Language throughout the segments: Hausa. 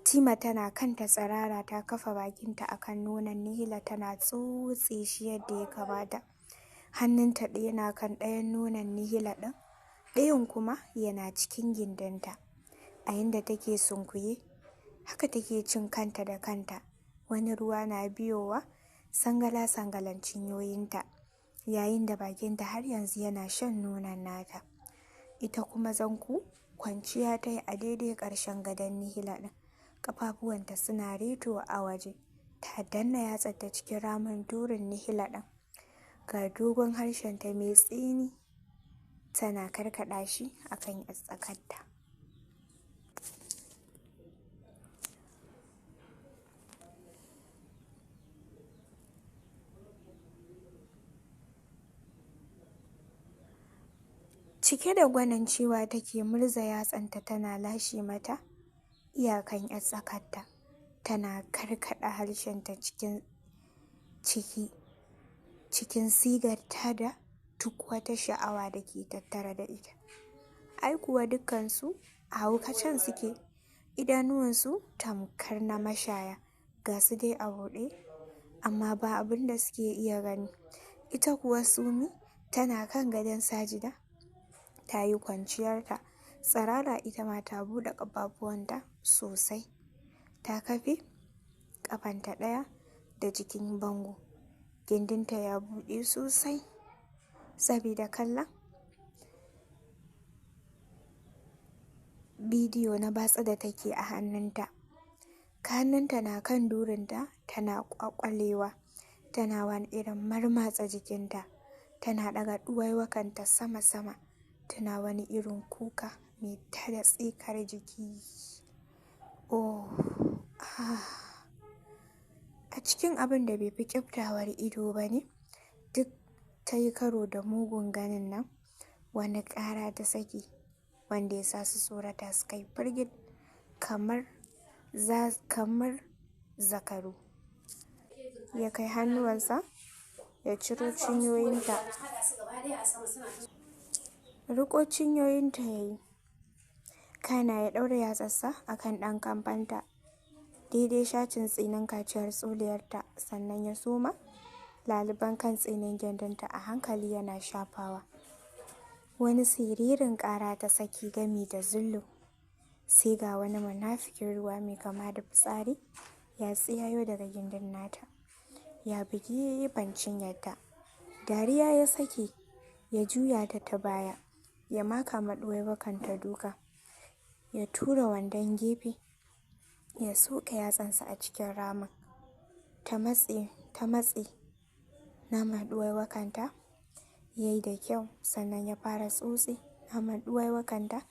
Tima tana kanta tsirara ta kafa bakinta akan nonon Nihila tana tsotse shi yadda ya kamata. Hannunta ɗaya na kan ɗayan nonon Nihila ɗin, ɗayan kuma yana cikin gindinta. A yanda take sunkuye, haka take cin kanta da kanta. Wani ruwa na biyowa sangala-sangalan cinyoyinta, yayin da bakinta har yanzu yana shan nonon nata. Ita kuma Zanku kwanciya ta yi a daidai ƙarshen gadon Nihila ɗin. Ƙafafuwanta suna reto a waje. Ta danna yatsarta cikin ramin durin Nihila ɗin. Ga dogon harshenta mai tsini tana karkaɗa shi a kan 'yar tsakarta. Cike da gwanancewa take murza yatsanta tana lashe mata iyakan 'yar tsakarta. Tana karkaɗa harshenta cikin ciki cikin sigar tada duk wata sha'awa da ke tattare da ita. Ai kuwa dukkansu a haukacen suke, idanuwansu tamkar na mashaya, ga su dai a buɗe, amma ba abin da suke iya gani. Ita kuwa Sumi tana kan gadon Sajida, ta yi kwanciyarta, tsirara ita ma ta buɗe ƙafafuwanta sosai. Ta kafe ƙafanta ɗaya da jikin bango. Gindinta ya buɗe sosai sabida kallon bidiyo na batsa da take a hannunta. Hannunta na kan durinta tana ƙwaƙwalewa, tana wani irin marmatsa jikinta, tana ɗaga ɗuwaiwakanta sama-sama, tana wani irin kuka mai tada tsikar jiki. Oh, ah. A cikin abin da bai fi ƙiftawar ido ba ne, duk ta yi karo da mugun ganin nan, wani ƙara ta saki wanda ya sa su tsorata suka yi firgit kamar kamar zakaru. Ya kai hannuwansa ya ciro cinyoyinta. Riƙo cinyoyinta ya yi. Kana ya ɗaura yatsarsa a kan ɗan kamfanta. Daidai shacin tsinin kaciyar tsoliyarta sannan ya soma laluben kan tsinin gindinta a hankali yana shafawa. Wani siririn ƙara ta saki gami da zullo. Sai ga wani munafikin ruwa mai kama da fitsari ya tsiyayo daga gindin nata. Ya bugi gefen cinyarta. Dariya ya saki, ya juya ta ta baya, ya maka ma ɗuwaiwakanta duka. Ya tura wandon gefe, ya soka yatsansa a cikin ramin. Ta matse, ta matse naman ɗuwaiwakanta ya yi da kyau sannan ya fara tsotse naman ɗuwaiwakanta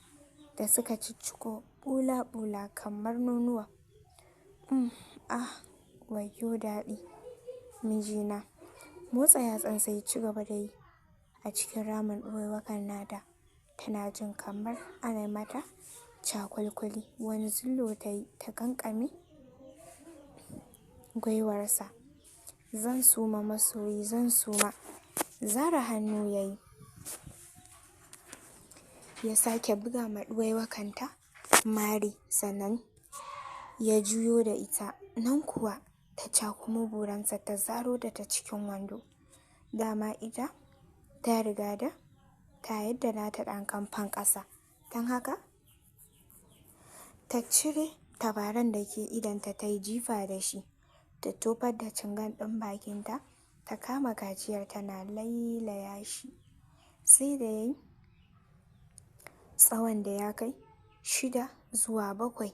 da suka cicciko ɓula-ɓula kamar nonuwa. Ah, wayyo daɗi, mijina. Motsa yatsansa ya ci gaba da yi a cikin ramin ɗuwaiwakan nata. Tana jin kamar ana mata cakulkuli. Wani zullo ta yi ta ƙanƙame gwiwarsa. Zan suma masoyi, zan suma. Zara hannu ya yi. Ya sake buga ma ɗuwaiwakanta mari sannan ya juyo da ita. Nan kuwa ta cakumo buransa ta zaro ta ta cikin wando. Dama ita ta riga da ta yadda nata ɗan kamfan ƙasa. Don haka ta cire tabaran da ke idonta ta yi jifa da shi. Ta tofar da cingan ɗin bakinta ta kama kaciyar tana lailaya shi. Sai da ya yi tsawon da ya kai 6 zuwa 7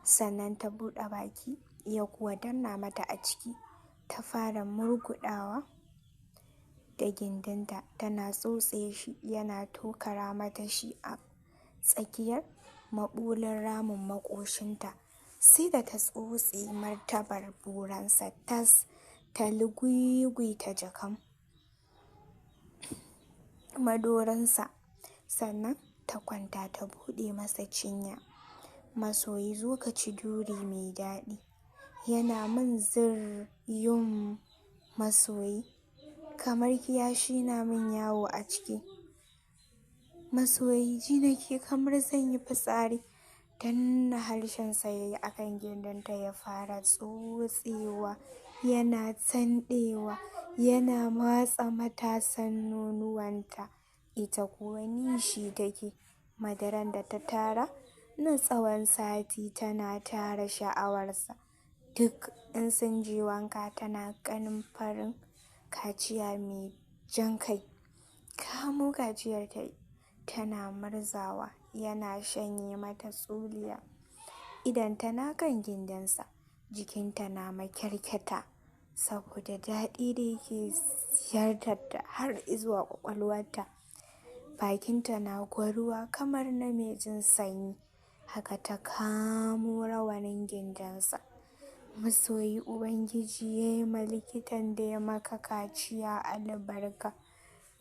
sannan ta buɗe baki ya kuwa danna mata a ciki. Ta fara murguɗawa da gindinta tana tsotse shi yana tokara mata shi a tsakiyar maɓulin ramin maƙoshinta. Sai da ta tsotse martabar buransa tas ta luguiguita jakan madorinsa sannan ta kwanta ta buɗe masa cinya. Masoyi zo ka ci duri mai daɗi. Yana min zir yum masoyi. Kamar kiyashi na min yawo a ciki. Masoyi ji nake kamar zan yi fitsari. Danna harshensa ya yi a kan gindinta ya fara tsotsewa, yana tanɗewa, yana matsa matasan nonuwanta. Ita kuwa nishi take, madaran da ta tara na tsawon sati tana tara sha'awarsa. Duk in sun je wanka tana ganin farin kaciya mai jan kai. Kamo kaciyar ta yi, tana murzawa, yana shanye mata tsuliya. Idonta na kan gindinsa, jikinta na makyarkyata saboda daɗi da yake ziyartarta har izuwa ƙwaƙwalwarta. Bakinta na gwaruwa kamar na mai jin sanyi. Haka ta kamo rawanin gindinsa. Masoyi, Ubangiji ya yi ma likitan da ya maka kaciya albarka.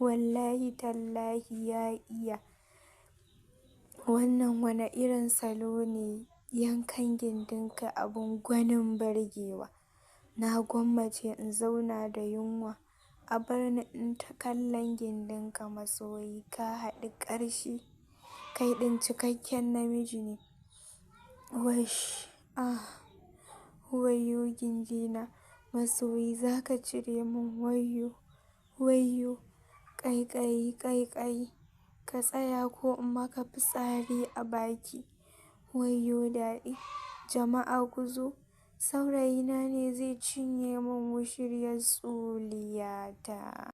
Wallahi tallahi ya iya. Wannan wane irin salo ne yankan gindinka abin gwanin burgewa. Na gwammace in zauna da yunwa a bar ni in ta kallon gindinka. Masoyi, ka haɗu ƙarshe. Kai ɗin cikakken namiji ne. Wash ah, wayyo gindina. Masoyi, za ka cire min. Wayyo, wayyo, ƙaiƙayi, ƙaiƙayi. Ka tsaya ko in maka fitsari a baki. Wayyo daɗi. Jama'a ku zo. Saurayina ne zai cinye min wushiryar tsuliyata.